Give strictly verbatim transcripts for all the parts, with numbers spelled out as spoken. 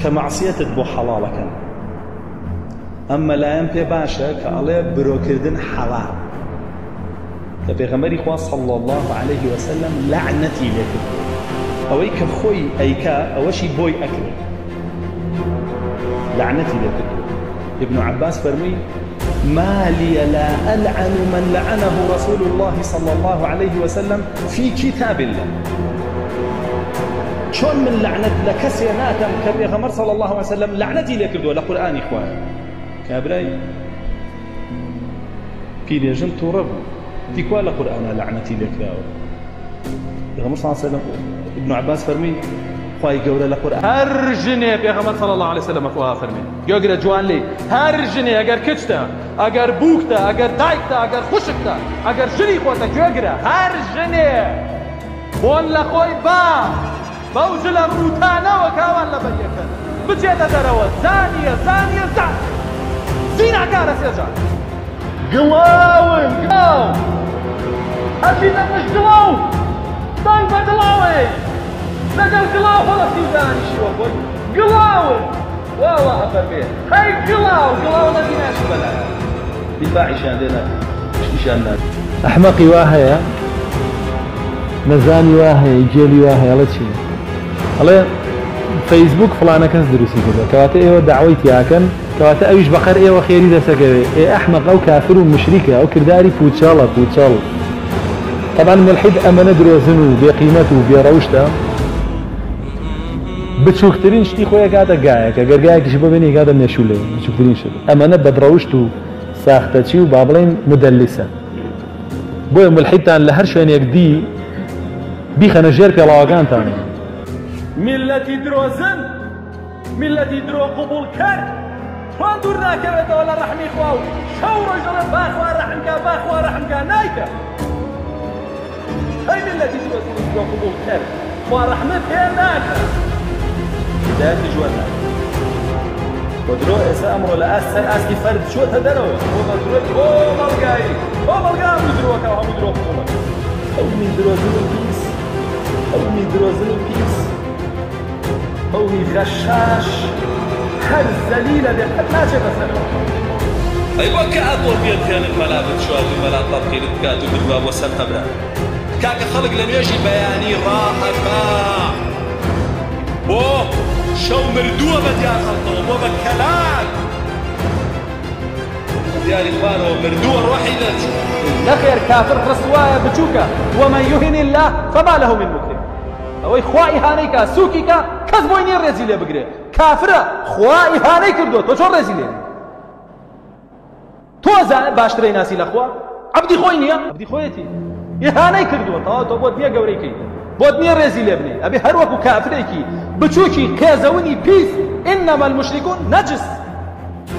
کە مەعسیەتت بۆ حەڵاڵەکەن. ئەم مەلایەم پێ باشە کە ئەڵێ برۆکردن حەڵال، کە پێغەمبەری خوا صلی الله علیه وسلم لەعنەتی لێ کردووە. ئەوەی کە خۆی ئەیکا، ئەوەشی بۆی ئەکرێ. لەعنەتی لێ کردووە. ابن عباس فەرمووی: ما لي لا ألعن من لعنه رسول الله صلى الله عليه وسلم في كتاب الله. چۆن من لەعنەت لە کەسێ ناکەم کە پێغەمبەر صلی الله علیه وسلم لەعنەتی لێ کردووە لە قورئانی خوایە؟ کابرای پیرێژن تووڕە بوو، دیکوا لە قورئانا لەعنەتی لێ کراوە. پێغەمبەر صلی الله علیه وسلم، ابن عباس فەرمووی، خوای گەورە لە قورئان، هەر ژنێ، پێغەمبەر صلی الله علیه وسلم خوا فەرمێ، گوێگرە جوان لێ، هەر ژنێ، ئەگەر کچتە، ئەگەر بووکتە، ئەگەر دایکتە، ئەگەر خوشکتە، ئەگەر ژنی خۆتە، گوێگرە، هەر ژنێ بۆن لە خۆی با بەو جلە ڕووتانەوە کاوان لە بەریەکەن بچێتە دەرەوە، زانیە، زانیە، زان زیناکارە سێجار. گڵاون، گڵاو. ئەچینە پشت گڵاو. دەنگ بە گڵاوەیە. لەگەڵ گڵاو هەڵەستی و دانیشیوە خۆی. گڵاون. وا وا ئەفەرمێ. هەی گڵاو، گڵاو نەبی ناشی بەلایە. دیفاعیشان لێ ناکەن. پشتیشان ناکەن. ئەحمەقی وا هەیە، نەزانی وا هەیە، گێلی وا هەیە، ئەڵێ چی؟ ئەڵێ فەیسبوک فڵانە کەس دروستی کردووە. کەواتە ئێوە داوای تیاکەن، کەواتە ئەویش بەقەر ئێوە خێری دەسەکەوێ. ئێ ئەحمەق، ئەو کافر و مشریکە، ئەو کرداری پوچەڵە، پوچەڵ. طبعا ملحد ئەمەنە درۆزن و بێقیمەت و بێڕەوشتە. بچووکترین شتی خۆی ئەکاتە گایەک، ئەگەر گایەکیش بۆ بێنی ئەکاتە مێشوولێ، بچووکترین شت. ئەمەنە بەدڕەوشت و ساختەچی و با بڵێن مدەللیسە. بۆیە ملحیدتان لە هەر شوێنێک دی، بیخەنە ژێر پێڵاوەکانتان. میللەتی درۆزن، میللەتی درۆ قبوڵکەر، چۆن دوور ناکەوێتەوە لە ڕەحمی خوا و شەو ڕۆژ دەڵێ: با خوا ڕەحمکە، با خوا ڕەحمکە، نایکە. هەی میللەتی درۆزن و درۆ قبوڵکەر، خوا ڕەحمت پێ ناکە. هیدایەتی جوان ناکە. و درۆ ئێستا ئەمڕۆ لە ئاست سەر ئاستی فەرد چووەتە دەرەوە. بۆ بە درۆی کۆمەڵگایی. کۆمەڵگا هەموو درۆکە و هەموو درۆ قبوڵە. ئەو می درۆزن و پیس. ئەو می درۆزن و پیس. ئەو می غەشاش. هەر زەلیلە بێ قەت ناچێتە سەرەوە. ئەی بۆ کە ئەتۆ پێت هێنن مەلا بتشوات و مەلا تەبقیرت بکات و بردوا بۆ سەر قەبران. کاکە خەڵک لە نوێژی بەیانی ڕائەکا. بۆ شەو مردووە بە دیار خەڵکەوە، بۆ بە کەلار. بە دیاری خوارەوە مردووە، ڕۆحی دەرچوو. نەخێر، کافر ڕسوایە بچووکە. ومن یهن الله فما له من مکرم. ئەوەی خوا ئیهانەی کا، سووکی کا، کەس بۆی نییە ڕێزی لێ بگرێ. کافرە، خوا ئیهانەی کردووە، تۆ چۆن ڕێزی لێ؟ تۆ زا-، باشترەی ناسی لە خوا؟ عەبدی خۆی نییە؟ عەبدی خۆیەتی. ئیهانەی کردووە، تەواو، تۆ بۆت نییە گەورەی کەی. بۆت نییە ڕێزی لێ بنێ. ئەبێ هەر وەکو کافرێکی بچووکی قێزەونی پیس، انما المشركون نجس.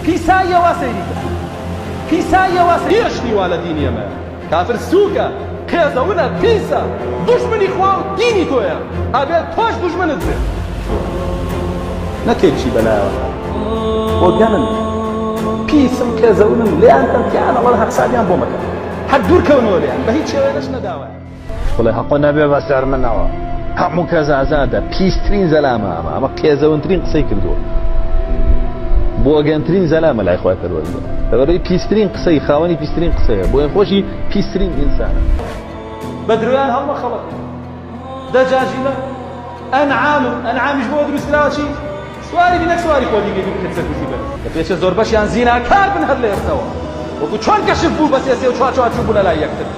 پیساییە وا سەیری کە. پیساییە وا سەیری. یەشتی وا لە دینی ئەمە. کافر سووکە، قێزەونە، پیسە، دوژمنی خوا و دینی تۆیە. ئەبێ تۆش دوژمنت بێ. نەکەی بچی بەلایەوە. بۆ گەنم. پیسم، قێزەونم، لێیان کەم، تیان ئەڵەن هەقسادیان بۆ مەکە. هەر دوور کەونەوە لێیان. بە هیچ شێوەیە نەش نەداوە. بڵێ حەقۆ نەبێ بە سەر منەوە. هەموو کەس ئازادە. پیسترین زەلامە ئەمە. ئەمە قێزەونترین قسەی کردووە. بۆگەنترین زەلامە لای خوای پەروەردگار. لەبەرەی پیسترین قسەی، خاوەنی پیسترین قسەیە. بۆیە خۆشی پیسترین ئینسانە. بە درۆیان هەڵمەخەڵەت. دەجاجیلە. ئەنعامن. ئەنعامیش بۆ دروست کراوە چی؟ سواری بی نەک سواری خۆ دیگەی بی بکەت سەر گوزی بەر. لە پێچە زۆر بەشیان زیناکار بن هەر لە ئێستەوە. وەکو چۆن کەشف بوو بەسێ سێ و چوار چوار چوو بوو لە لای یەکتر.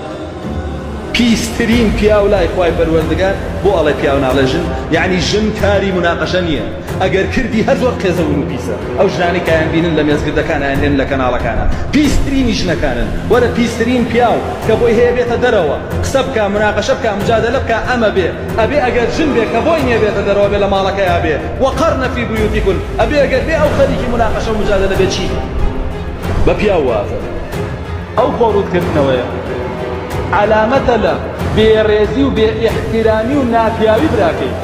پیسترین پیاو لای خوای پەروەردگار بۆ ئەڵێ پیاو ناڵێ ژن، یعنی ژن کاری مناقەشە نییە. ئەگەر کردی هەر زۆر قێزەون و پیسە. ئەو ژنانی کایان بینن لە مێزگردەکان ئایان هێن لە کەناڵەکانە. پیسترینی ژنەکانن. وەرە پیسترین پیاو کە بۆی هەیە بێتە دەرەوە. قسە بکە، مناقەشە بکە، مجادلە بکە، ئەمە بێ. ئەبێ ئەگەر ژن بێ کە بۆی نییە بێتە دەرەوە بێ لە ماڵەکەیا بێ. وقرن في بيوتكن. ئەبێ ئەگەر بێ ئەو خەریکی مناقەشە و مجادلە بێ چی؟ بە پیاو وازە. ئەو خۆڕووتکردنەوەیە عەلامەتە لە بێڕێزی و بێ ئیحتیرامی و ناپیاوی براکەی.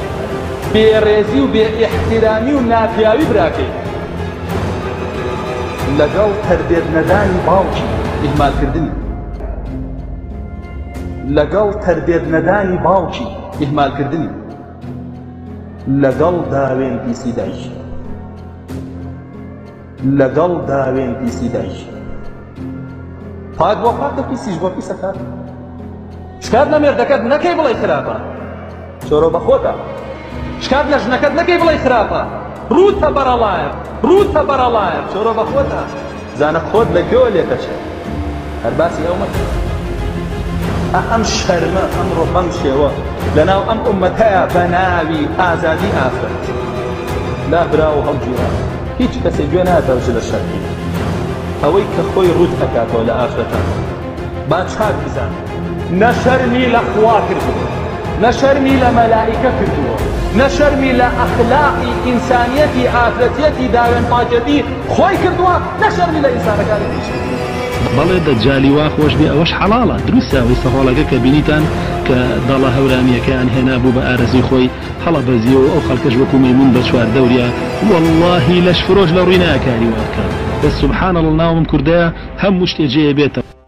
بێڕێزی و بێ ئیحتیرامی و ناپیاوی براکەی. لەگەڵ تەربێت نەدانی باوکی ئیهمالکردنی. لەگەڵ تەربێت نەدانی باوکی ئیهمالکردنی. لەگەڵ داوێن پیسی دایکی. لەگەڵ داوێن پیسی دایکی. پاک بۆ پاکە، پیسیش بۆ پیسە کاکە. شکات لە مێردەکەت نەکەی بڵێ خراپە. چۆرۆ بە خۆتە. شکات لە ژنەکەت نەکەی بڵێ خراپە. ڕووتە بەرەڵایە. ڕووتە بەرەڵایە. چۆرۆ بە خۆتە. زانە خۆت لە گوێوە لێ دەچێت. هەر باسی ئەو مەکە. ئە-، ئەم شەرمە، ئەمڕۆ بەم شێوە لە ناو ئەم ئومەتەیە بە ناوی ئازادی ئافرەت. لا برا و هەڵگیرا. هیچ کەسێک گوێ نایەتەوە ژ لە شەرمی. ئەوەی کە خۆی ڕووت ئەکاتەوە لە ئافرەتان. با چاک بزانێت. نە شەرمی لە خوا کردووە. نە شەرمی لە مەلائیکە کردووە. نە شەرمی لە ئەخلاقی ئینسانیەتی ئافرەتیەتی داوێن پاکێتی خۆی کردووە. نە شەرمی لە ئینسانەکانی تریش کردووە. بەڵێ دەجالی وا خۆش بێ ئەوەش حەڵاڵە. دروستە ئەوەی سەهۆڵەکە کە بینیتان کە دەڵە هەورامیەکەیان هێنا بوو بە ئارەزوی خۆی هەڵەبەزیەوە و ئەو خەڵکەش وەکو مەیمون بە چوار دەوریا. وەڵڵاهی لەش فرۆش لە ڕووی ناکاری وابکە. بەس سبحان الله ناوم کوردەیە هەموو شتێ جێ بێتەوە.